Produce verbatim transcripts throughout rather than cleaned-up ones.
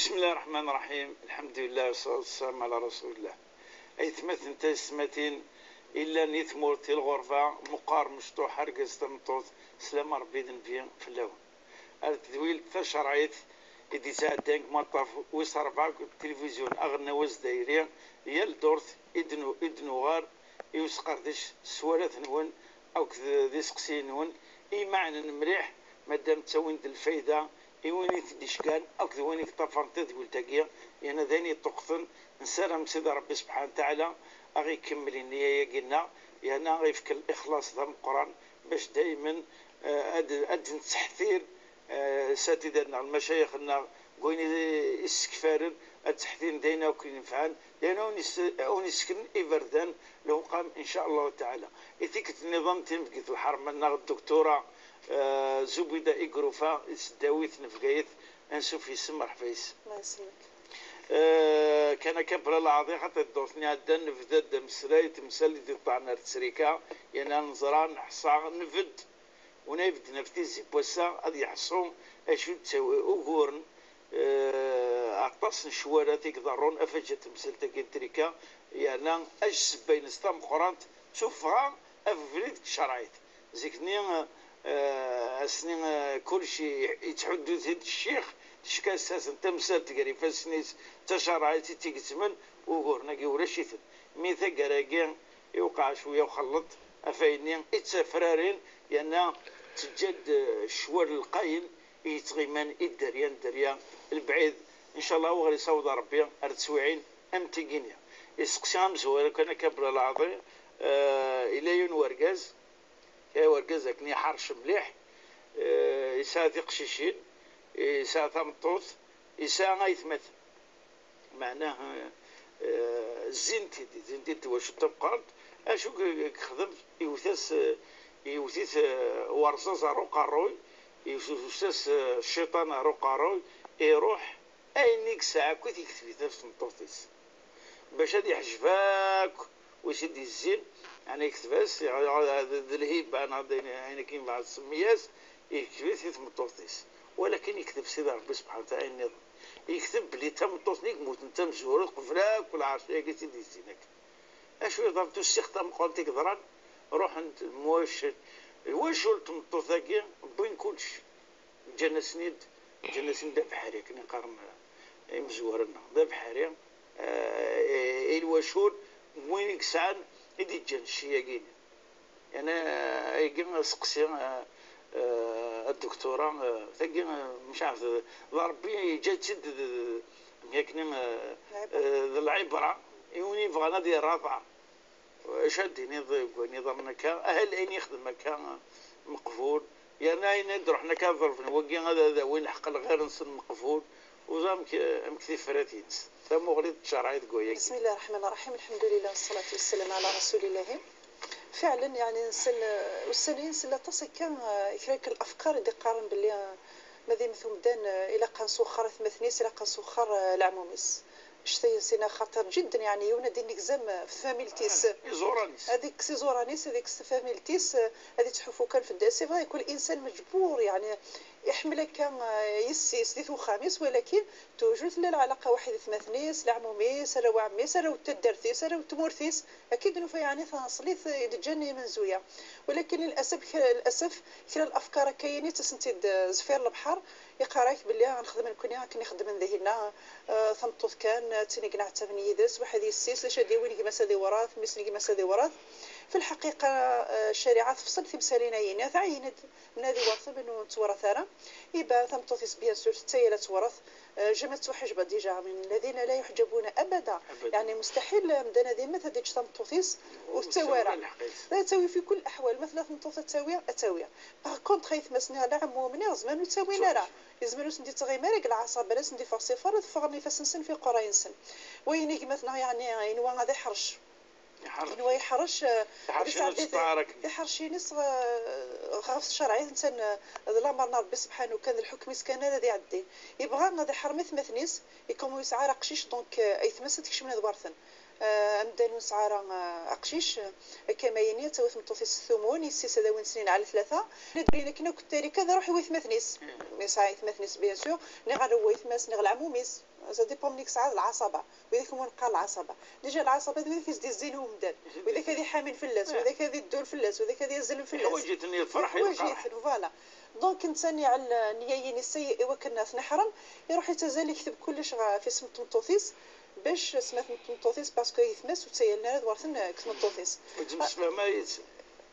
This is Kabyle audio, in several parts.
بسم الله الرحمن الرحيم. الحمد لله والصلاة والسلام على رسول الله. Aytmaten tayessetmatin illan i tmurt i lɣerba, meqqar mecṭuḥ argaz tameṭṭut, slama Rebbi d nnbi fell-awen. Ar tedwilt tacerɛit i d-yettɛeddan deg umaṭṭaf wis ṛebɛa n tilivizyu aɣelnaw azdayri, yal ddurt i d-nu- i d-nuɣal i usqerdec s sswalat-nwen akked d iseqsiyen-nwen imaɛnen mliḥ, madam ttawin-d lfayda i win i t-id-icgan akked win i yeṭṭafaren tadwilt-agi, yerna d ayen yeṭṭuqten. Nessaram Sidi Ṛebbi Sebḥanu Taɛala a ɣ-ikemmel i nniya-agi-nneɣ, yerna a ɣ-ifk lixlaṣ d ameqqran bac daymen, eh, ad, ad d-nettseḥtir, eh, satidat-nneɣ, lmacayex-nneɣ, deg wayen i, i ssekfaren, ad tteḥtiren d ayen akk inefɛen, d ayen ur nis-, ur nesken iberdan lewqam, in ca Allahu Taɛala. I tikkelt nniḍen, tinebgit lḥerma-nneɣ, dduktura, eh, Zubida Igrufa, i tesdawit n Bgayet, ansuf yes-m, mṛeḥba yes-m. Allah yesselmek. Eh, kan akka bla leɛḍi, xaṭi ddurt-nni ɛeddan, nebda-d ameslay, temsal i d-iṭṭɛen ar ttrika, yerna neẓra, neḥṣa, nbedd. Win ay ibedden ɣef tizi n wass-a ad yeḥṣu acu d ttawi uguren, eh, aṭas n ccwalat i iḍerrun ɣef waǧǧa temsalt-agi n trika, yerna acu ssebba-ines tameqqrant d tuffɣa ɣef ubrid n tcerɛit. Zik-nni, eh, ass-nni, eh, kullec i-, yettḥuddu-t-id ccix, ticki ass-a tamsalt gar ifassen-is d tacerɛit i tt-igezzmen, uguren-agi ulac-iten. Mi taggara-agi iwqeɛ cwiya uxelleṭ ɣef wayen-nni i ttafrarin, yerna teǧǧa-d, eh, ccwal lqayen i yettɣiman i dderya n dderya lebɛid. Ncallah, awer isaweḍ Ṛebbi ar teswiɛin am tigi-nni. Iseqsi amezwaru kan akka bla leɛḍi, eh, yella yiwen wergaz, kra wergaz akken iḥerc mliḥ, eh, yesɛa tiqcicin, yesɛa tameṭṭut, yesɛa aytmaten. Meɛna, eh, zzin-t-id, zzin-t-id twacult tameqqrant. Acu i yexdem? Iwet-as, eh, iwet-it, eh, werẓaẓ ar uqerruy, iwet-as, eh, cciṭan ar uqerruy, iruḥ, ayen i yesɛa akk i t-yekteb-it ɣef tmeṭṭut-is. Bac ad yeḥjeb akk wi s-id-yezzin, yeɛni yekteb-as, d, d lhiba, neɣ d ayen, ayen akken yebɣa tsemmi-as, yekteb-it i tmeṭṭut-is. Walakin yekteb Sidi Ṛebbi Sebḥanu Taɛala ayen nniḍen. Yekteb belli d tameṭṭut-nni i yemmuten tamezwarut qbel akk lɛerc-agi i tt-id-yezzin akka. Acu yeḍran, tusixt tameqqrant i yeḍran, ruḥen-d mwac-, lwacul n tmeṭṭut-agi, wwin kullec. Ǧǧan-asen-id, ǧǧan-asen-id d abeḥri, akken i qqaren, eh, imezwaren-nneɣ, d abeḥri, eh, i lwacul n win i yesɛan, i d-iǧǧan cci-agi-nni. Yeɛni, eh, ayagi aseqsi, eh, eh, a dduktura, eh, tagi, eh, mcaɛef, d, d Ṛebbi yeǧǧa-tt-id, d, d, d, akken, eh, eh, d lɛibra i win yebɣan ad yerr aḍar. Acu ad d-tiniḍ deg wayen iḍerren akka? Ahal ayen yexdem akka meqbul, yerna ayen ad d-ruḥen akka ad ḍelben wagi ad, ad awin lḥeqq lɣir-nsen meqbul, uẓ amek, amek tifrat-ines, tamuɣli d tcerɛit deg wayagi. بسم الله الرحمن الرحيم. الحمد لله والصلاة والسلام على رسول الله. فعلا، يعني، نسن، ussan-a nsell aṭas akka, eh, kra n lafkar i d-iqqaren belli, eh, ma d imet umdan, eh, ilaq ad neswexxer atmaten-is, ilaq ad neswexxer, eh, leɛmum-is. Ccetay-nsen, axaṭer ǧidden, yeɛni, yiwen ad d-innegzam ɣef tfamilt-is. Iẓuran-is. Ad ikkes iẓuran-is, ad ikkes tfamilt-is, ad ittḥuffu kan fell-as. C'est vrai, kul insan meǧbur, yeɛni, iḥemmel akka, eh, yessi-s di twexxam-is, walakin toujours tella lɛalaqa waḥid atmaten-is, leɛmum-is, arraw ɛemmi-s, arraw n taddart-is, arraw n tmurt-is. Akka i d-nufa, yeɛni, taneṣlit i d-ǧǧan imenzuya. Walakin, للأسف, للأسف, kra n lafkar akka-yini ttasen-tt-id, eh, zeffir lebḥer, iqqar-ak belli ad nexdem nekni akken i xeddmen dihinna, eh, tameṭṭut kan, eh, d tin i yenɛettaben yid-s, waḥed yessi-s, d acu ad d-yawin gma-s ad iwṛat, mmi-s n gma-s ad iwṛat. Fi lḥaqiqa, eh, ccariɛa tefṣel timsalin-ayi-nni, tɛeyyen-d mnadi war tama ur nettwarat ara. Iba tameṭṭut-is, bien sûr, tettayal ad tewṛat, eh, jamais ad tettwaḥejbeḍ déjà, من الذين لا يحجبون أبدا. أبدا. يعني مستحيل amdan ad immet ad yeǧǧ tameṭṭut-is ur tettawi ara. Ad tawi fi kul الأحوال, ma tella tmeṭṭut ad tawi, ad tawi. Par contre, aytma-s neɣ leɛmum neɣ zman ur ttawin ara. Yezmer ur sen-d-ittɣim ara deg lɛaṣab, ara sen-d-iffeɣ si far, ad ffɣen ifassen-nsen fi iqerray-nsen. Wayen i gma-tneɣ, yeɛni, yenwa ad iḥrec. Yenwa iḥrec, eh, ad isɛeddi tiḥerci-ines, eh, ɣef tcerɛit, netta, eh, d lamer n Ṛebbi sebḥanu kan, d lḥukm-is kan ara d-iɛeddi. Yebɣa ad iḥrem atmaten-is, ikum ur yesɛi ara aqcic, donc, eh, aytma-s ad tkecmen ad werten. Eh, amdan ur nesɛi ara, eh, aqcic, eh, akka ma yini, ad tawi tmeṭṭut-is s tumun, yessi-s ad awin snin ɛla tlata. Ladrin akken akk tarika ad iruḥ i waytmaten-is. Ma yesɛa aytmaten-is, bien sûr, neɣ arraw n waytma-s, neɣ leɛmum-is. Ça dépend mlmi tesɛiḍ العصبة. Widak umi neqqar العصبة. Déjà العصبة d widak i s-d-izzin i umdan. Widak ad iḥamin fell-as, widak ad iddun fell-as, widak ad yazzlen fell-as. Yeḥwaǧ-iten lferḥ i lqerḥ. Yeḥwaǧ-iten, voilà. Donc netta nniɣ nneyya-ines i wakken ad t-neḥrem, iruḥ ittazal ikteb kullec ɣef isem n tmeṭṭut-is, bac asma tmeṭṭut-is, parce que aytma-s ur ttayalen ara ad werten deg tmeṭṭut-is. Ur ttemsefham ara yid-sen.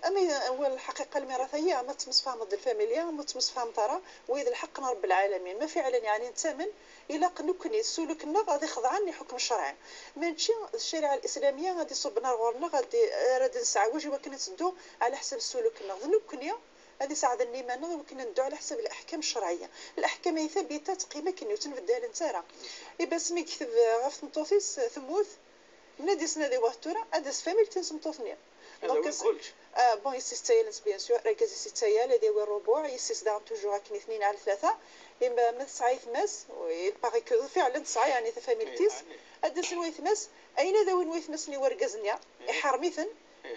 Ami, هو الحقيقة الميراثية, ma tettemsefhameḍ d lfamilya, ma ur tettemsefhameḍ ara, wa d lḥeqq n Rebbi lɛalamin. Ma fiɛlan, yeɛni nettamen, ilaq nekkni, ssuluk-nneɣ ad ixḍeɛ i ḥukm ccerɛi. Mačči d ccariɛa lislamiyya ad iṣubben ar ɣur-nneɣ, ad i-, ara d-nesɛewwej i wakken ad teddu ɛla ḥsab ssuluk-nneɣ. D nekkni ad iseɛden iman-nneɣ i wakken ad neddu ɛla ḥsab leḥkam ccerɛiyya. Leḥkam ay tabita teqqim akken ur ttnbeddalent ara. Ihi asmi yekteb ɣef tmeṭṭut-is temmut, nna-d-isen ad iwet tura, ad d-tas familti n tmeṭṭut-nni. Donc, kullec. Ah, bon, yessi-s d tayal-nnes, bien sûr, argaz-is d tayal, ad yawi rrubuɛ, yessi-s daɣen toujours akken i tnin ɛla tlata. Ima ma tesɛa aytma-s, il paraît que fiɛlan tesɛa, yeɛni tafamilt-is, ad d-asen waytma-s, ayen ad awin waytma-s-nni n wergaz-nni, iḥrem-iten,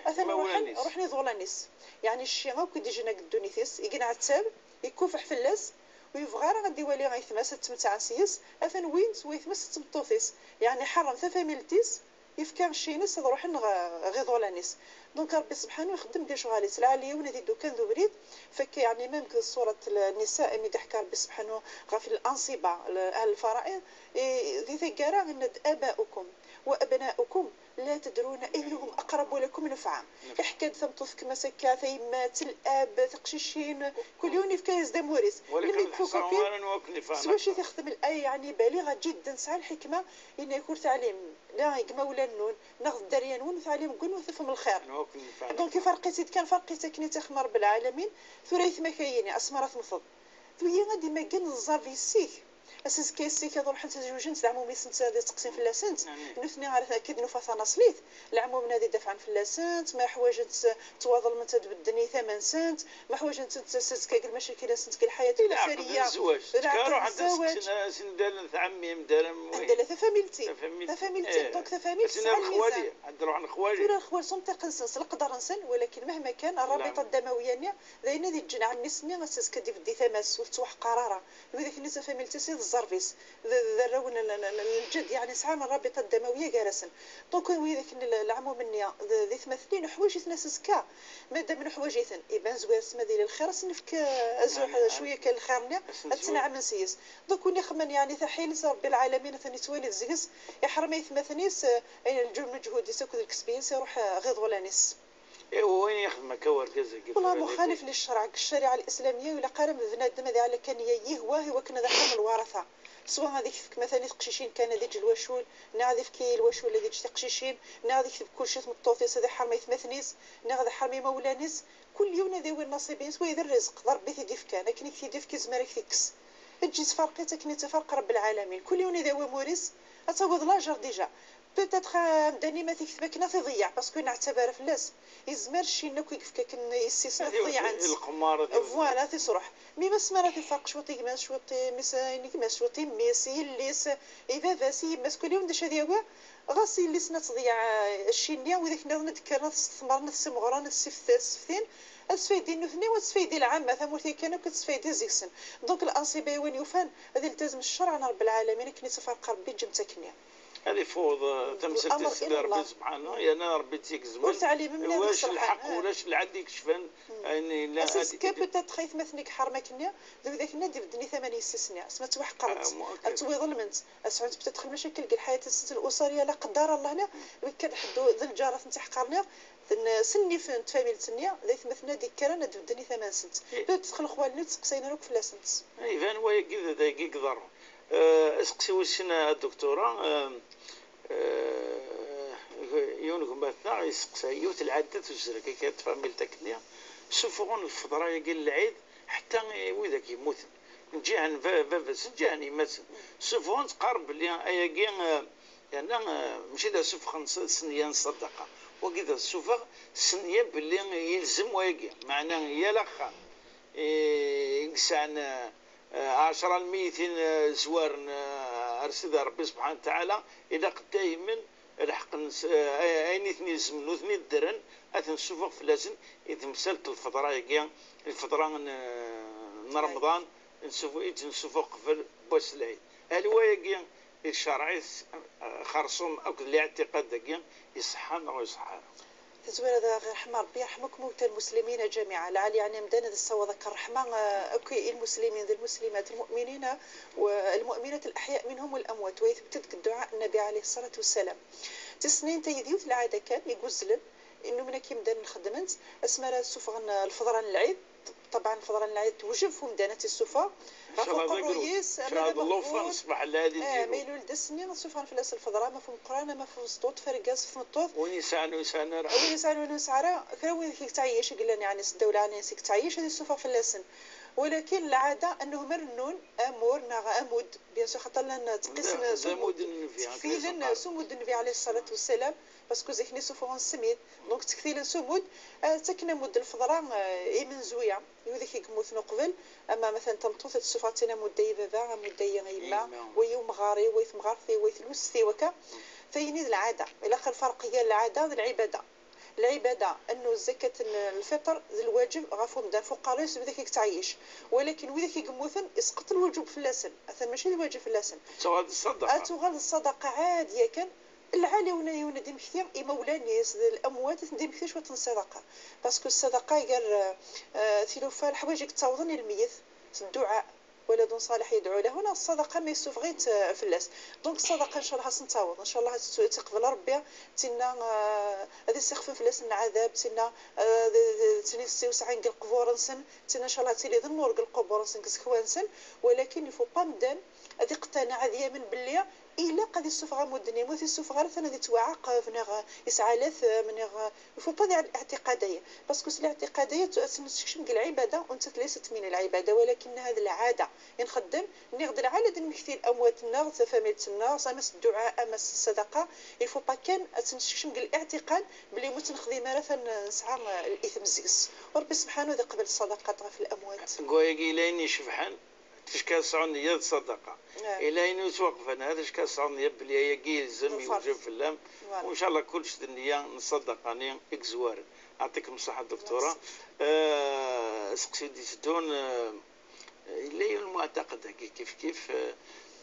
atan ruḥen, ruḥen iḍulan-is. Yeɛni cci akk i d-ijjan deg ddunit-is, i yenɛettab, ikkuffeḥ fell-as, ur yebɣi ara ad d-iwali aytma-s, ad ttmettɛen s-yes, atan wwin-t waytma-s d tmeṭṭut-is. Yeɛni iḥrem tafamilt-is, yefka cci-ines ad ruḥen ɣ-, ɣer iḍulan-is. Donc Rebbi sebḥanu ixeddem d lecɣal-is, lɛali yiwen ad iddu kan d ubrid, fakka yeɛni même que surat Nisa, imi d-iḥka Rebbi sebḥanu ɣef l-anṣiba, l-, ahl lfara'id, i, di taggara yenna-d: "Aba'ukum wa abna'ukum la tadruna ayyuhum aqrabu lakum naf'a." Iḥka-d tameṭṭut, kma s akka, tayemmat, lab, tiqcicin, kul yiwen yefka-yas-d amur-is. Walakin ur teḥṣaw ara n wakken ifhem s wacu akka. Tixdem laya, yeɛni baliɣa jiddan, tesɛa lḥikma, yenna-yak ur teɛlim la deg imawlan-nwen, neɣ d dderya-nwen, ur teɛlim deg win ur tafem lxir. Donc iferq-itt-id kan, ferq-itt akken i tt-ixdem Rebbi lɛalamin. Tura aytma-k-ayini, asmi ara temmteḍ, d wiyi ad d-imaggen ẓẓerb yessi-k. Ass azekka yessi-k ad ruḥent ad zewjent, d leɛmum-isent ad isteqsin fell-asent. Nutni ara akka d-nufa tanaṣlit, leɛmum-nni ad idafɛen fell-asent, ma ḥwajent ttwaḍelment ad bedden i tama-nsent, ma ḥwajent ass azekka deg lmacakil-nsent deg lḥayat lbasariya. Leɛqed n zzwaǧ. Leɛqed n zzwaǧ. Ad d-alin tɛemmi-m, d ara mwi. Ad d-ala tafamilt-im. Tafamilt-im. Tafamilt-im, eh, donc tafamilt tesɛa lmizan. Ad ruḥen xwali. Tura lxwal s umṭiq-nsen, s leqder-nsen, walakin mahma kan, rrabita ddamawiya-nni, d ayen ad iǧǧen ɛemmi-s-nni ass azekka ad ibeddi tama-s, ur tettwaḥqar ara. D widak-nni d tafamilt-is i d ẓẓerb-is, d, d arraw n, n, n, n lǧedd, yeɛni sɛan rrabita ddamawiya gar-asen. Donc widak-nni l-, leɛmum-nni d, d aytmaten-nni, neḥwaǧ-iten ass azekka. Madam neḥwaǧ-iten, iban zwir asma d yili lxir, ad sen-nefk, eh, azuḥ, cwiya kan lxir-nni, ad ttneɛmen s-yes. Donc win ixemmen yeɛni taḥilet, Rebbi lɛalamin atan yettwali deg-s, iḥrem aytmaten-is, eh, ayen lǧu-, lmeǧhud-is akked lkesb-is iruḥ, eh, ɣer iḍulan-is. Iwa wayen yexdem akka wergaz-agi? Wallah, tura muxalif li ccerɛ, deg ccariɛa lislamiyya, ur ilaq ara bnadem ad iɛell akka nniya yihwa i wakken ad iḥrem lwaratha. Swa ad ak-tefk matan i teqcicin kan ad iǧǧ lwacul, neɣ ad ifk i lwacul ad iǧǧ tiqcicin, neɣ ad ikteb kulci i tmeṭṭut-is ad iḥrem aytmaten-is, neɣ ad iḥrem imawlan-is. Kul yiwen ad yawi nnaṣib-ines, wa d rrizq, d Rebbi i t-id-ifkan, akken i k-t-id-ifk izmer ad k-t-ikkes. Eǧǧ-itt ferq-itt akken i tt-iferq Rebbi lɛalamin. Kul yiwen ad yawi amur-is, ad tawiḍ lajer déjà. Peut-être, euh, amdan-im ad t-ikteb akken ad t-iḍeyyeɛ, parce que ur nɛettab ara fell-as. Yezmer cci-nni akk i yefka akken yessi-s ad t-ḍeyyɛent. Voilà, ad t-isruḥ. Mi ma asmi ara t-iferq cwiṭ i gma-s, cwiṭ i mmi-s, ayen i gma-s, cwiṭ i mmi-s, i yelli-s, i baba-s, i yemma-s, kul yiwen d acu ad yawi. Ɣas yelli-s ad tḍeyyeɛ, eh, cci-nni, widak nniḍen ad d-kkren, ad t-ssetmren, ad t-ssimɣren, ad t-ssif-, sseftin, ad sfaydin nutni, ad tesfaydi lɛamma, tamurt yakan akk ad tesfaydi seg-sen. Donc, l'anṣiba i win yufan, ad iltazem ccerɛ n Rebbi lɛalamin, akken i tt-iferq Rebbi, ǧǧemt akkenni. Ad ifuḍ, eh, tamsalt-is di Rebbi subḥanahu, yerna Rebbi d tigezmen. Ur teɛlimem ma d ulac lḥeqq, ulac lɛedl i yecfan ayen yellan. Ass azekka, peut-être, aytmaten i iḥerm akkenni, d widak-nni ad d-ibedden i tama n yessi-s-nni, asma ttwaḥeqrent, ad ttwiḍelment, ad sɛunt peut-être lmacakil deg lḥayat-nsent l'usariya, la qeddar Allah-nni, wekka d ḥedd d lǧar ad tent-iḥqer-nni, d n-, s nnif n tfamilt-nni, d aytmaten ad d-ikkren ad d-bedden i tama-nsent. Peut-être lxwal-nni ur ttseqsayen ara akk fell-asent. Iban wayagi d, d ayagi i iḍerrun. Eh, aseqsi wis sin, a Duktura, eh, eh, yiwen n gma-tneɣ yesteqsa, yiwet n lɛadda tuzrek, akka tfamilt akkenni, ssufuɣen lfeḍra-agi n lɛid, ḥetta i widak yemmuten, n ǧiha n ba-, baba-tsen, n ǧiha n yemma-tsen, ssufuɣen-tt, qqaren belli ayagi, eh, yerna, eh, mačči d asuffeɣ n s-, s nniya n ṣṣadaqa, wagi d asuffeɣ s nniya belli yelzem wayagi, meɛna yal axxam i, i yesɛan, eh, eh, ɛecra lmiyitin, eh, zwaren, eh, ar Sidi Ṛebbi subḥanahu wa taɛala, ilaq daymen lḥeqq n s-, eh, ayen i ten-ilzem, nutni ddren, ad ten-ssufuɣ fell-asen, i temsalt n lfeḍra-agi, lfeḍra n, n Remḍan, nsufu-, i d-nsufuɣ qbel n wass n lɛid. Hal wayagi Icerreɛ-it xersum akked liɛtiqad-agi, iṣeḥḥa neɣ ur iṣeḥḥa ara? Tazwara d ɣer ṛṛeḥma Ṛebbi, yerḥem akk mawta lmuslimin ǧamiɛa. Lɛali yeɛni amdan ad issawaḍ akk ṛṛeḥma, eh, akk i lmuslimin d lmuslimat, lmu'minin, eh, wa lmu'minat, al-aḥya minhum wal amwat, wa yetbet deg dduɛa n Nnabi ɛalayhi ṣṣalatu wassalam. Tis snint, ay d yiwet lɛada kan i yuzzlen, innumen akk imdanen xeddmen-tt, asmi ara ssufɣen, eh, lfeḍra n lɛid, ṭṭabɛa n lfeḍra n lɛid tewjeb f umdan ad tt-issufeɣ, ɣef uqerruy-is, ama d ameɣbun, ṣṣbeḥ lɛali, eh, ma yella ur d ass-nni, ad ssufɣen fell-as lfeḍra, ama f umeqqran, ama f umesṭuṭ, f argaz, f tmeṭṭut. Win yesɛan, ur yesɛan ara. Win yesɛan, win ur yesɛi ara, kra win i yettɛeyyic, i yellan, yeɛni, s ddawla, yeɛni, s yettɛeyyic, ad issufeɣ fell-asen. Walakin lɛada, annuhmer nnun, amur, neɣ amud, bien sûr, xaṭer llan ttqisen d, d s umud, amud n Nnbi, ttekfilen s umud n Nnbi, ɛalayhi ṣṣalatu wassalam, parce que zik-nni ssufɣen ssmid, donc ttektilen s umud, eh, ttaken amud n lfeḍra, eh, imenzuya, i widak i yemmuten uqbel, ama matan tameṭṭut ad tessufeɣ-tt-in amudda i baba, amudda i yemma, yemma, wa i umɣar-iw, wa i temɣart-iw, wa i tlust-iw, akka. Tayenni d lɛada, ilaq lferq gar lɛada d lɛibada. Lɛibada, annu zzakat n lfiṭr d lwaǧeb ɣef umdan f uqerruy-is, widak i yettɛeyyic. Walakin widak i yemmuten, isqeṭ lwaǧeb fell-asen. Atan mačči d lwaǧeb fell-asen. Ad tuɣal d ṣṣadaqa. Ad tuɣal d ṣṣadaqa ɛadiya kan, lɛali win ad d-imekti imawlan-is d lamwat, ad ten-d-imekti cwiṭ n ṣṣadaqa. Parce que ṣṣadaqa gar, eh, tilufa, leḥwayeǧ i yettawḍen i lmeyyet, s dduɛa, waladun ṣaliḥ yedɛu lahu, neɣ ṣṣadaqa ma yessufeɣ-itt, eh, fell-as. Donc ṣṣadaqa, ncallah, ad s-nettaweḍ. Ncallah ad tt-, ad tt-iqbel Rebbi, d tinna, eh, ad isixfef fell-asen lɛadab, d tinna, eh, ad, ad, ad ten-issiwseɛ deg lqbur-nsen, d tinna, ncallah, ad tili d nnur deg lqubur-nsen, deg isekwa-nsen. Walakin il faut pas amdan ad iqtanaɛ, ad yamen belli ilaq ad issufeɣ amudden-im, ur t-issufeɣ ara, atan ad ittwaɛaqeb, neɣ isɛalat, neɣ, il faut pas d الاعتقاد-aya. Parce que s الاعتقاد-aya ad nessekcem deg lɛibada, u nettat ليست من العبادة, ولكنها d lɛada i nxeddem, nniɣ-d lɛali ad d-nmekti amwat-nneɣ, tafamilt-nneɣ, ama s dduɛa, ama s ṣṣadaqa, il faut pas kan ad tt-nessekcem deg الاعتقاد belli ma ur tt-nexdim ara, atan nesɛa, eh, l'ithm seg-s. U Rebbi subḥanahu ad iqbel ṣṣadaqat ɣef lamwat. Deg wayagi yella ayen icebḥen, ticki ad sɛun nniya d ṣṣadaqa. Yella ayen ur ttwaqbalen ara, ticki ad sɛun nniya belli ayagi yelzem, yewjeb fell-am. Voilà. U ncallah kullec d nniya n ṣṣadaqa-nni i yezwaren. Yeɛṭikem ṣṣeḥḥa, duktura. Merci. Eh, aseqsi d-iteddun, eh, yella yiwen n lmuɛtaqed-agi kif kif, eh,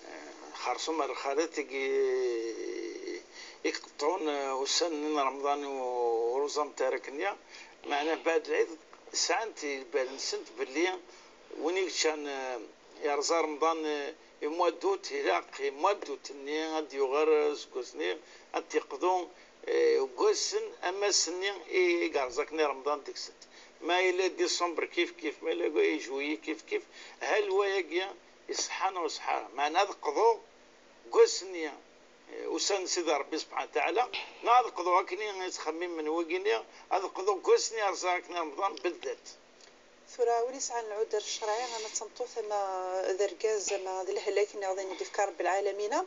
eh, xersum ar lxalat i, i iqeṭṭun, eh, ussan-nni n Remḍan ur uẓament ara akkenni. Meɛna bɛed lɛid sɛant lbal-nsent belli win i yeččan, eh, yerẓa Remḍan, eh, i mois d'août, ilaq i mois d'août-nni ad d-yuɣal, eh, aseggas-nni, ad t-iqḍu, eh, deg wass-n, amass-nni i, i yerẓa akken i Remḍan deg-sent. Ma yella décembre kif kif, ma yella juillet kif kif, hal wayagi iṣeḥḥa neɣ ur iṣeḥḥa ara. Meɛna ad qḍuɣ deg wass-nni, eh, ussan n Sidi Ṛebbi subḥanahu wa taɛala, neɣ ad qḍuɣ akken i ttxemmimen wigi-nni, ad qḍuɣ deg wass-nni yerẓa akken i Remḍan, beldat. Tura, win yesɛan lɛuder ccṛɛi, ama d tameṭṭut, ama d argaz, ama d lehlak nniḍen i d-ifka Ṛebbi lɛalamina,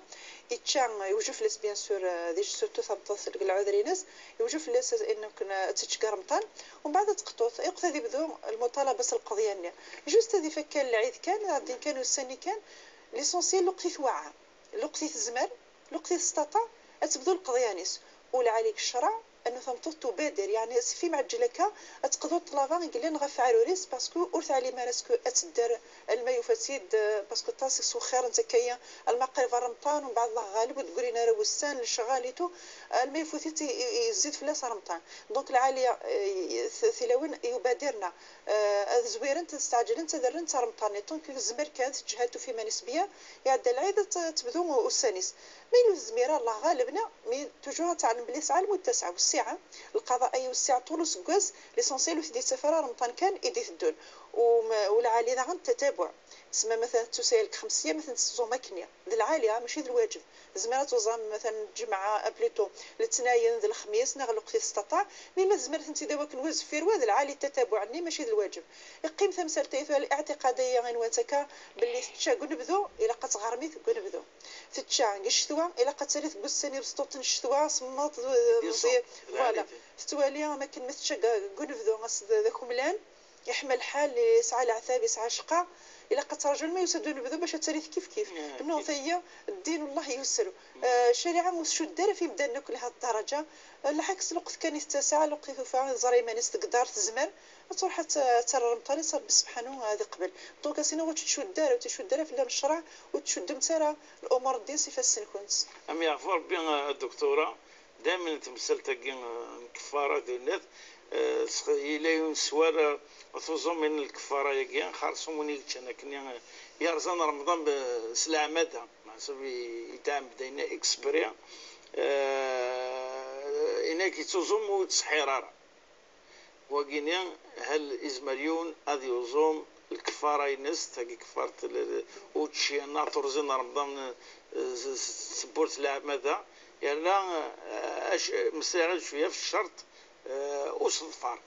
ičča, iwjeb fell-as, bien sûr, eh, di surtout tameṭṭut deg lɛuder-ines, iwjeb fell-as akken ad tečč deg Remḍan, umbeɛd ad teqṭut, iqt ad ibdu lmuṭalaba s lqeḍyan-nni. Juste ad ifak kan lɛid kan, ad ɛeddin kan ussan-nni kan, l'essentiel lweqt i tewɛa. Lweqt i tezmer, lweqt i testaṭaɛ, ad tebdu lqeḍyan-is. U lɛali deg ccṛeɛ, annu tameṭṭut tubadir, yeɛni asif imɛeǧǧel akka, ad teqḍu ṭṭlaba i yellan ɣef uɛrur-is, parce que ur teɛlim ara est-ce que ad tedder, alma yufa-tt-id, parce que aṭas i swexxiren-tt akka-yi, alma qrib ar Remḍan, umbeɛd Allah ɣaleb, ur d-ggrin ara wussan, lecɣal et tout, alma yefut-itt, i, i, yezzi-d fell-as Remḍan. Donc lɛali, eh, t-, tilawin yubadirna, eh, ad zwirent, ad steɛǧilent, ad rrent ar Remḍan. Donc tezmer kan teǧhed, tufa iman-is bien, iɛedda lɛid, ad t-, ad tebdu ussan-is. Ma yella ur tezmir ara, Allah ɣaleb, neɣ, mais toujours ad teɛlem belli tesɛa lmudda, tesɛa wessiɛa, lqaḍa-agi wessiɛ ṭul useggas, l'essentiel ur t-id-yettaf ara Remḍan kan i d-iteddun. U ma-, u lɛali daɣen tatabuɛ. Tsemma matan tettusayal deg xemsiya, matan teẓẓum akkenni. D lɛali, ah, mačči d lwaǧeb. Tezmer ad tuẓam matan lǧemɛa, ah, plutôt, letnayen d lexmis, neɣ lweqt i testaṭaɛ, mais ma tezmer ad tent-id-tawi akken wa zeffir wa, d lɛali tatabuɛ-nni, mačči d lwaǧeb. Iqqim tamsalt-a, i tura, liɛtiqad-agi i nwant akka, belli tečča deg unebdu, ilaq ad tɣermi deg unebdu. Tečča deg ccetwa, ilaq ad tali deg ussan ibesṭuṭen n ccetwa, semmeḍ, meẓẓi, voilà. Tettwali am akken ma tečča deg, deg unebdu, ass d, d akemlan, yeḥma lḥal, yesɛa leɛtab, yesɛa ccqa, Ilaq ad traǧun ma yusa-d unebdu bac ad tali tkif kif. Non, tagi, ddin, Allah yusru. Eh, ccariɛa ur tcudd ara f imdanen akk lha ddaraǧa. Eh, lɛaks, lweqt kan i tettasa, lweqt i tufa, teẓra iman-is deg ddar, tezmer ad truḥ ad t-, ad terr remṭan-is, Rebbi sebḥanu ad iqbel. Donc, ass-ina ur tt-tcudd ara, ur tt-icudd ara fell-am ccreɛ, ur tcuddemt ara lumuṛ n ddin s ifassen-nkent. Am yeɛfu Rebbi, a Duktura, daymen temsalt-agi, eh, n keffara d unat, eh, s-, yella yiwen swal, eh, tuẓumin n lkeffara-agi, xerṣum win i yeččan akken, eh, yerẓan Remḍan b-, s leɛmada, meḥsub i-, yetɛemmed ayen exprès, eh, inak yettuẓum ur yettseḥḥir ara. Wagini, hal izmer yiwen ad yuẓum lkeffara-ines, tagi keffaret l-, l-, učči, neɣ turẓi n Remḍan, eh, s, s, s tewwurt n leɛmada, yerna, eh, ac-, meslayeɣ-d cwiya f ccerṭ, eh, useḍfar,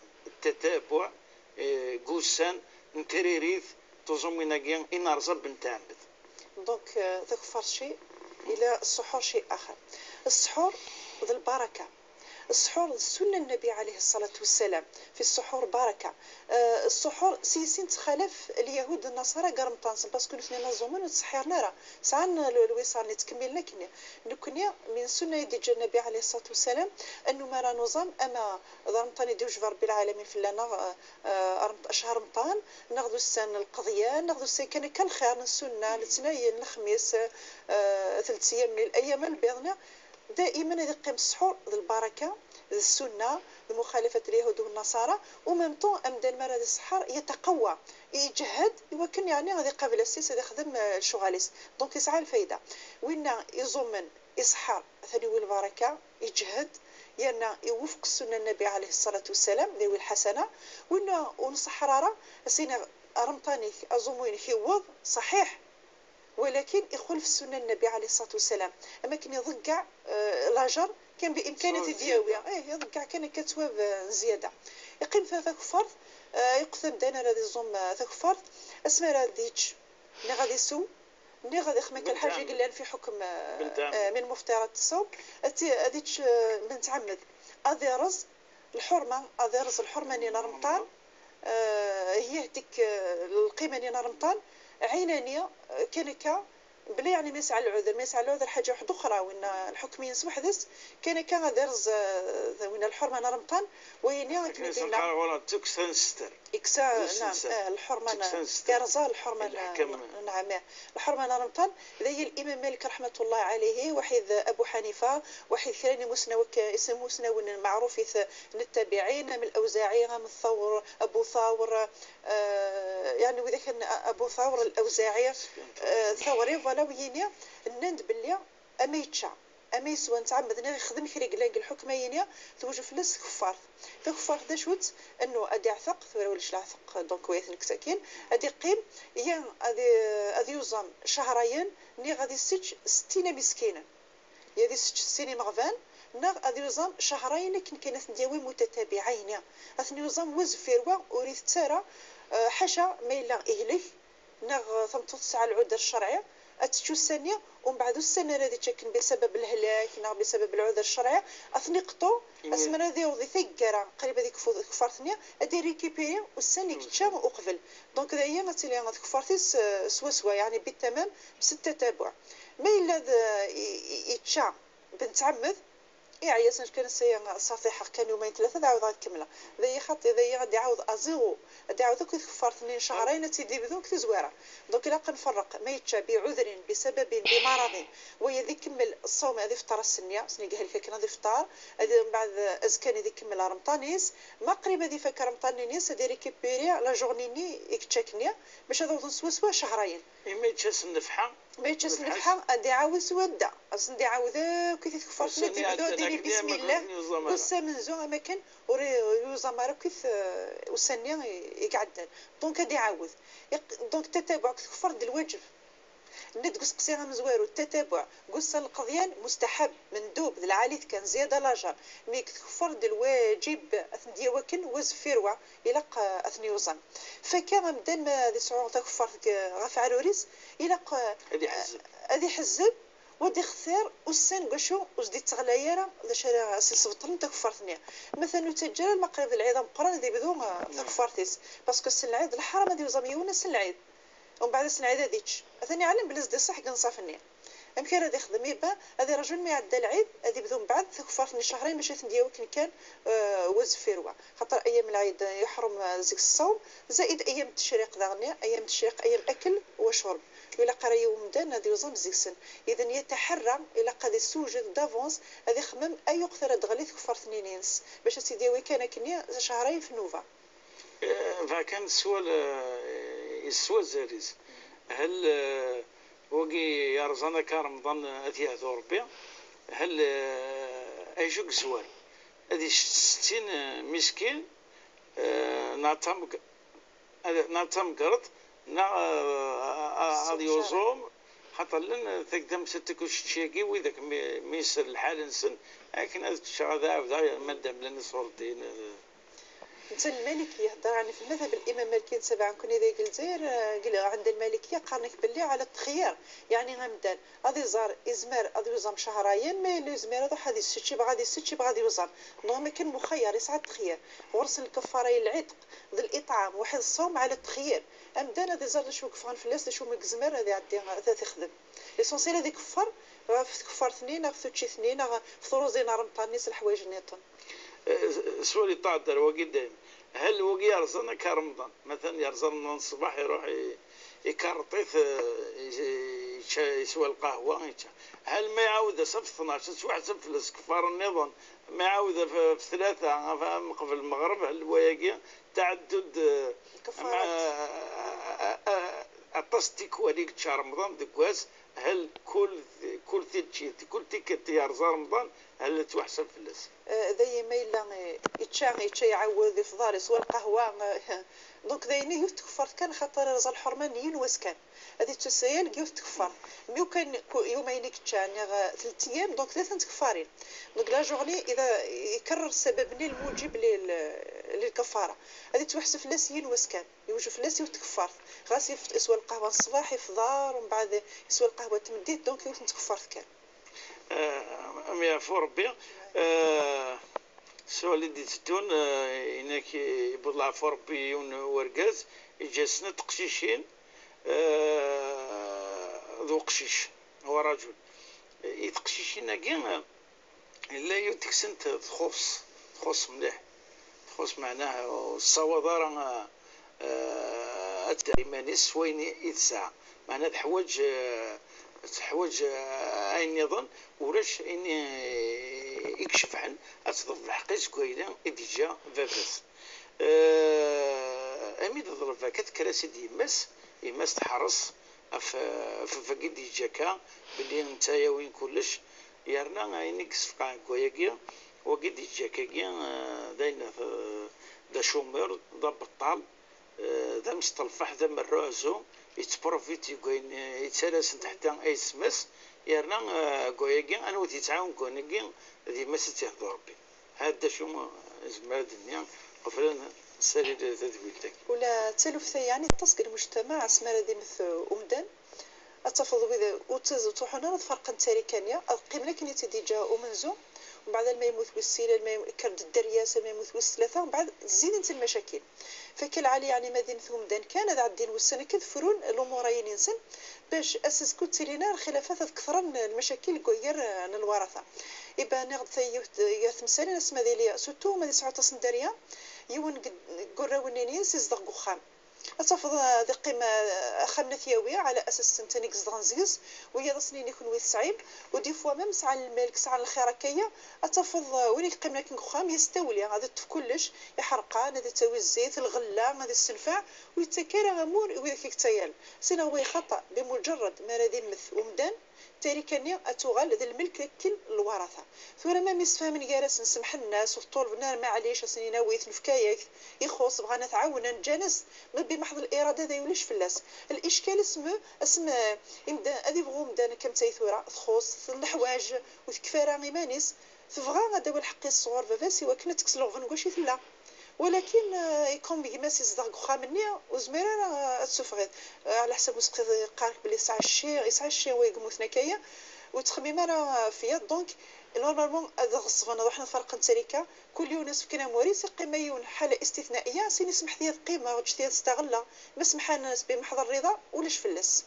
tatabuɛ, eh, deg wussan n tririt, tuẓumin-agi i nerẓa bnetɛemmed. Donc, euh, takeffart شيء, إلى السحور شيء آخر. السحور d lbaraka. السحور d ssunna n Nnbi عليه الصلاة والسلام. في السحور بركة. Euh, السحور s yes-s i nettxalaf Lyahud d Nnaṣara deg Remḍan, c'est parce que nutni ẓẓumen ur ttseḥḥiren ara. Sɛan l-, lwiṣar-nni, ttkemmilen akken. Nekni, min ssunna i d-yeǧǧa Nnbi عليه الصلاة والسلام, annu mi ara nuẓam, ama d Remḍan i d-iwjeb Rebbi lɛalamin fell-aneɣ, eh, eh, Remḍ-, ccher Remḍan, neɣ d ussan n lqeḍyan, neɣ d ussan kan akka n lxir, n ssunna, letnayen, lexmis, eh, telt ayyam, l-ayyam n lbiḍ, neɣ daymen ad iqqim sḥur d lbaraka, d ssunna, d muxalafat Lyahud u Nnaṣara, u même temps, amdan mi ara ad iṣeḥḥer, yetaqewwa, iǧehhed, i wakken, yeɛni, ad iqabel ass-is, ad ixdem, eh, lecɣal-is. Donc, yesɛa lfayda. Winna iẓumen, iṣeḥḥer, atan iwi lbaraka, iǧehhed, yerna iwufeq ssunna n Nnbi عليه الصلاة والسلام, d iwi lḥasana. Winna ur nṣeḥḥer ara, as-iniɣ Remḍan-ik, aẓumu-inek iwweḍ, ṣaḥiḥ, walakin ixulef ssunna n Nnbi عليه الصلاة والسلام. Am akken iḍeggeɛ, eh, lajer, kan bi imkan ad t-id-yawi. Ih, iḍeggeɛ kan akka ttwab, eh, zzyada. Iqqim ta-, takeffart, eh, yeqqet amdan ara ad iẓum, eh, takeffart, asmi ara ad yečč, neɣ ad isew, neɣ ad ixdem akka lḥaǧa i yellan fi ḥukm, eh, eh, min mufṭirat ṣṣawm, ad t-, ad yečč, eh, bnetɛemmed. Ad ireẓ lḥurma, ad ireẓ lḥurma-nni n Remḍan, eh, هي هذيك, eh, lqima-nni n Remḍan, ɛinani, eh, kan akka, bla yeɛni ma yesɛa lɛuder, ma yesɛa lɛuder ḥaǧa waḥda uxra, winna lḥukm-ines weḥd-s, kan akka ad ireẓ, eh, winna lḥurma n Remḍan, wayini akken i d-yenna. Tura d tukksa n ssetta. Iksa, naam, eh, lḥurma n, irẓa lḥurma n, naam, eh, lḥurma n Remḍan. D aya Limam Malik رحمة الله عليه, waḥid Abu Ḥanifa, waḥid kra n imusnaw-, imusnawen meɛrufit n ttabiɛin, am Lawzaɛi, am Thawr, Abu Thawr, eh, yeɛni widak n Abu Thawr, Lawzaɛi, eh, Thawri, voilà, wiyini, nnan-d belli ama yečča, ama yeswa, netta ɛemmed neɣ ixdem kra yellan deg lḥukm-ayini, tewjeb fell-as tkeffart. Takeffart d acu-tt? Annu ad iɛteq, tura ulac leɛteq, donc wayat nekk sakin, ad iqqim, ya ad i-, ad yuẓam cehrayen, neɣ ad isečč settina miskinen. Ya ad isečč settin imeɣban, neɣ ad yuẓam cehrayen akken kan ad ten-yawi mutatabiɛayni. Ad ten-yuẓam wa zeffir wa, ur itett ara, eh, ḥaca ma yella ihlek, neɣ tameṭṭut tesɛa lɛuder ccerɛi, ad tečč ussan-nni, umbeɛd ussan ara d-iččaken bisabab lehlak neɣ bisabab lɛuder ccerɛi, ad ten-iqeṭṭu, asmi ara d-yaweḍ i taggara, qrib ad ikfu tkeffart-nni, ad irikipiri ussan i yečča uqbel. Donc, d aya ad tili tkeffart-is, eh, swaswa, yeɛni bittamam, s ttatabuɛ. Ma yella d, i, i, yečča bnetɛemmed, iɛya, s kan ass-aya ṣertiḥeɣ kan yumay tlata, ad ɛawdeɣ ad kemmleɣ. D aya xaṭi, d aya ad iɛawed à zéro, ad iɛawed akk i tkeffart-nni n cehrayen, ad tt-id-ibdu deg tazwara. Donc, ilaq ad nferreq ma yečča biɛudrin, bisababin, bimaraḍin, waya ad ikemmel ṣṣawm, ad ifṭer ass-nni, ass-nni yehlek akken ad ifṭer, ad, mbeɛd azekka-nni ad ikemmel remṭan-is, ma qrib ad ifak remṭan-nni-ines, ad irikipiri la journée-nni i yečča akkenni, bac ad awḍen swaswa cehrayen. Imi yečča s nnefḥa, Ma yečča s nnefḥa, ad iɛawed s wadda. Ad sen-d-iɛawed akk i tkeffart-nni, ad d-ibdu ad d-ini bismillah. Ussan amenzu, am akken ur i-, ur yuẓam ara akk i t-, ussan-nni i, i iɛeddan. Donc, ad iɛawed. Iq-, donc, ttatabuɛ deg tkeffart d lwaǧeb. Nna-d deg useqsi amezwaru, ttatabuɛ deg ussan n lqeḍyan, mustaḥab, mendub, d lɛali-t kan, zzyada lajer. Mi deg tkeffart d lwaǧib, ad ten-d-yawi akken, wa zeffir wa, ilaq, eh, ad ten-yuẓam. Fakka amdan ma ad isɛu takeffart deg, ɣef ɛrur-is, ilaq, eh, ad iḥezzeb. Ad iḥezzeb, u ad ixtir ussan deg wacu ur s-d-itteɣlay ara d acu ara as-isbeṭlen takeffart-nni. Matan ur ttaǧǧa ara lmaqrib d lɛid ameqqran ad ibdu, eh, takeffart-is. Parce que ass n lɛid, leḥram ad yuẓam yiwen ass n lɛid. Umbeɛd ass n lɛid ad yečč. Atan iɛlem belli zdi ṣṣeḥ deg nnṣaf-nni. Amek ara d-ixdem? Iba ad iraju almi iɛedda lɛid, ad ibdu mbeɛd takeffart-nni cehrayen bac ad ten-d-yawi akken kan, eh, wazeffir wa. Xaṭer ayyam n lɛid, eh, yeḥrum, eh, deg-s ṣṣawm, zaid ayyam n tecriq daɣen, ayyam n tecriq, ayyam akl wa curb. Ilaq ara yiwen umdan ad yuẓam deg-sen. Idan yataḥerra, ilaq ad issewjed d'avance, ad ixemmem ayuqt ara d-teɣli tkeffart-nni-ines, bac ad tt-id-yawi kan akkenni cehrayen f nnuba. Eh, bɣa kan swal, eh, yeswa azal-is. Hel, eh, wagi yerẓan akka Remḍan, eh, ad t-yehdu Rebbi. Hel, eh, acu i yezwar? Ad yečč settin, eh, miskin, eh, neɣ tamg-, ad, neɣ d tamgerḍt, neɣ, eh, a-, a-, ad yuẓum, xaṭer llan, eh, takdamt n tikucečči-agi, widak mi, mi yesser lḥal-nsen, akken ad ččeɣ, ad ɛawdeɣ, ma d amlan iṣurdiyen, eh, Netta Lmaliki, yehder ɛni f lmadhab n Imam Maliki, netta baɛen-ken i deg Lezzayer, eh, deg ɛend Lmalikiya qqaren-ak belli ɛla ttexyir, yeɛni amdan ad iẓer, izmer ad yuẓam cehrayen, ma yella yezmer ad iruḥ ad isečč, ibɣa ad isečč, ibɣa ad yuẓam. Donc akken muxayer, yesɛa ttexyir. Ɣur-sen lkeffara i lɛitq d liṭɛam, waḥid ṣṣawm ɛla ttexyir. Amdan ad iẓer d acu i yeffɣen fell-as, d acu umi yezmer ad iɛeddi, ad t-ixdem. L'essentiel ad ikeffer ɣef tkeffart-nni, neɣ ɣef tuččit-nni, neɣ ɣef truẓi n remḍan-nni s leḥwayeǧ nniḍen. Eh, s-, swal iṭaɛder wagi dayem. Hal wagi yerẓan akka Remḍan. Matan yerẓa Remḍan ṣṣbeḥ, iruḥ i-, ikarreṭ-it, eh, i-, i-, yečča, yeswa lqahwa, yečča. Hal ma iɛawed ass ɣef tnac, ad tettwaḥseb fell-as keffara nniḍen. Ma iɛawed ɣef, ɣef tlata, ɣef, qbel lmeɣreb, hal wayagi, taɛeddud, eh, Lkeffarat. Ma, eh, eh, eh, aṭas n tikwal i yečča Remḍan deg wass, hal kul, kul tiččit, kul tikkelt yerẓa Remḍan, hal ad tettwaḥseb fell-as. Eh, dayem ma yella, eh, yečča, yečča, iɛawed, ifḍar, yeswa lqahwa, eh, donc d ayen yiwet tkeffart kan, xaṭer irẓa lḥurma n yiwen wass kan. Ad ittussayal deg yiwet tkeffart. Mi ukan ku-, yumayen i yečča, niɣ, eh, telt ayyam, donc tlata n tkeffarin. Donc la journée, ida ikerrer ssabab-nni lmujib li-, l-, lilkaffara. Ad ittwaḥseb fell-as yiwen wass kan. Iwjeb fell-as yiwet tkeffart. Ɣas yef-, yeswa lqahwa n ṣṣbeḥ, ifḍar, umbeɛd yeswa lqahwa n tmeddit, donc yiwet n tkeffart kan. Eh, am yeɛfu Rebbi. Eh, ssual i d-iteddun, eh, inak yewweḍ leɛfu Rebbi yiwen wergaz, yeǧǧa snat teqcicin, eh, d uqcic, هو رجل. I teqcicin-agi, eh, yella yiwet deg-sent txuṣ, txuṣ mliḥ. Txuṣ meɛnaha ur tessawaḍ ara, eh, ad tedder iman-is s wayen i, i tesɛa. Meɛna teḥwaǧ, eh, teḥwaǧ, eh, ayen nniḍen, ulac ayen i, i icebḥen ad teḍleb lḥeqq-is deg wayen i d-yeǧǧa baba-s. Eh, ami d-teḍleb akka, tekker-as-id yemma-s, yemma-s teḥres ɣef, ɣef baba-agi d-yeǧǧa akka, belli netta yawi kullec, yerna ayen i yessefqɛen deg wayagi, wagi d-yeǧǧa akkagi, eh, d ayen, eh, d acumir, d abeṭṭal, eh, d amesṭelfaḥ, d amerruɛzu, yettprofiti deg wayen, eh, yettalasen ḥetta ayesmas, yerna, eh, deg wayagi, anwa i t-yettɛawan deg wayen-agi, d yemma-s ad tt-yehdu Rebbi. Had d acu, eh, nezmer ad d-nini, qbel ad nsali tadwilt-agi. Ula d taluft-a yeɛni aṭas deg lmujtamaɛ, asmi ara d-imet, eh, umdan, ad tafeḍ wid ur tt-, ur ttruḥun ara ad ferqen ttarika-nni, ad qqimen akken i tt-id-yeǧǧa umenzu, mbeɛd alma yemmut wis sin, alma yem-, yekker-d dderya-s, alma yemmut wis tlata, mbeɛd zzident lmacakil. Fakk lɛali, yeɛni ma d imet umdan kan, ad ɛeddin wussan akka ad frun lumuṛ-ayi-nsen, bac ass azekka ur ttilin ara lxilafat, ad ketren lmacakil deg waygar, eh, n lwaṛata. Iban-aɣ-d tayi-, gar temsalin, asma d ili, surtout ma d yesɛa aṭas n dderya, yiwen deg, deg warraw-nni-ines izdeɣ deg uxxam. Ad tafeḍ, eh, ad iqqim, eh, axxam n at yawi, ɛla asas n tin i izedɣen zeg-s, wiyaḍ ad sen-yini kunwi tesɛim, u des fois même sɛan lmelk, sɛan lxir akka-ya, ad tafeḍ, eh, win i yeqqimen akken deg uxxam, yestawli, ad iṭṭef kullec, iḥerqan, ad ittawi zzit, lɣella, ad issenfeɛ, ur yettak ara amur i widak i yettayalen. Sineɣ wa xaṭa, bimuǧerred mi ara d-immet umdan, tarika-nni ad tuɣal d lmelk akken lwaṛata. Tura ma myessefhamen gar-asen, semḥen-as, ur ṭṭulben ara, maɛlic, ad sen-inawi-t, nefka-yak-t, ixuṣ, bɣan ad t-ɛawnen, ǧǧan-as, ma bimeḥḍ lirada d ay ulac fell-as. Lickal asmi, asmi, imda-, ad ibɣu umdan akka am tay tura, txuṣ, leḥwaǧ, ur tekfi ara iman-is, tebɣa ad d-tawi lḥeqq-is sɣur baba-s i wakken ad tekkes leɣben deg wacu i tella. Walakin, eh, ikum gma-s izdeɣ deg uxxam-nni, ur zmir ara, eh, ad t-sufɣeḍ. Eh, ɛla ḥsab useqqi yeqqar-ak belli yesɛa cci, yesɛa cci wa yemmuten akka-ya, ur ttxemmim ara ɣef wiyaḍ. Donc, Normalement ad ɣeṣben, ruḥen ferqen ttrika. Kul yiwen ad s-fken amur-is, iqqim yiwen ḥala istitnaiya, sin isemḥet-iyi ad qqimeɣ, ǧǧet-iyi ad staɣelleɣ. Ma semḥan-as bi meḥḍ rriḍa, ulac fell-as.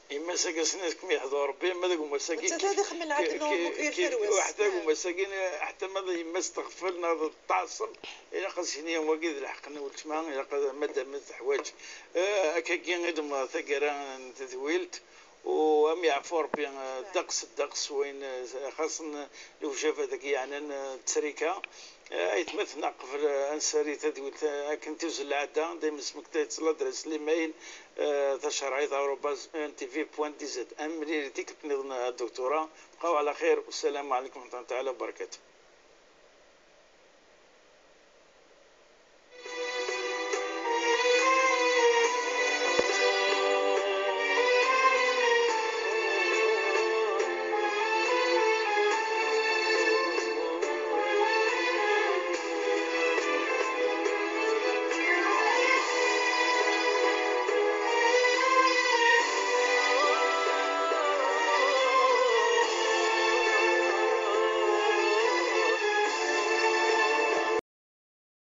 Yemma-s-agi ass-nni ad kem-yeḥḍu Rebbi, ma d gma-s-agi nettat ad ixemmel lɛedl n umuk di lferwas. Ḥetta gma-s-agi, ḥetta ma d yemma-s teɣfel neɣ d tɛeṣṣeb, ilaq ad s-yini wagi d lḥeqq n weltma, ilaq ad, madam teḥwaǧ. Eh, akkagi i d-temḍa taggara n tedwilt. U am yeɛfu Rebbi, eh, ddeqs ddeqs wayen, eh, xaṣen lewjabat-agi yeɛnan, eh, ttrika. Eh, aytmaten, qbel, eh, ad nsari tadwilt, eh, akken tuzzel lɛada, dayem smekta-tt ladres n limayl, eh, tacerɛit arobaz N T V point D Z. Ad nemlil tikkelt nniḍen, eh, a Duktura. Bqaw ɛla xir, wassalamu ɛlaykum wa rahmatullahi taɛala wa barakatuh.